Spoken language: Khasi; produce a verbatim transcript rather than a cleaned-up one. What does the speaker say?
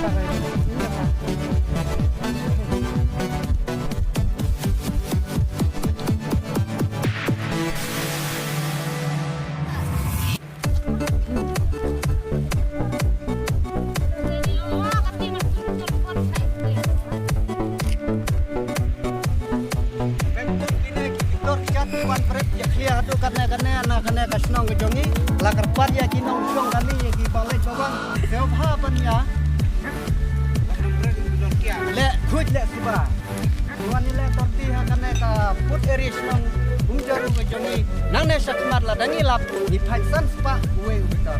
Kane ki victor ki kat ki wan pret ïa khia haduh kane kane na kane ka shnong ka jong ngi. La kyrpad ïa ki nongshong kane ïa ki ba leit ba wan. Sngewbha ban ïa leh khuid leh suba. Wan ïa leh torti ha kane ka food area shnong Umjaru ka jong ngi. Nangne shakhmat lada ngi lap ngi phai san spah uwei u victor.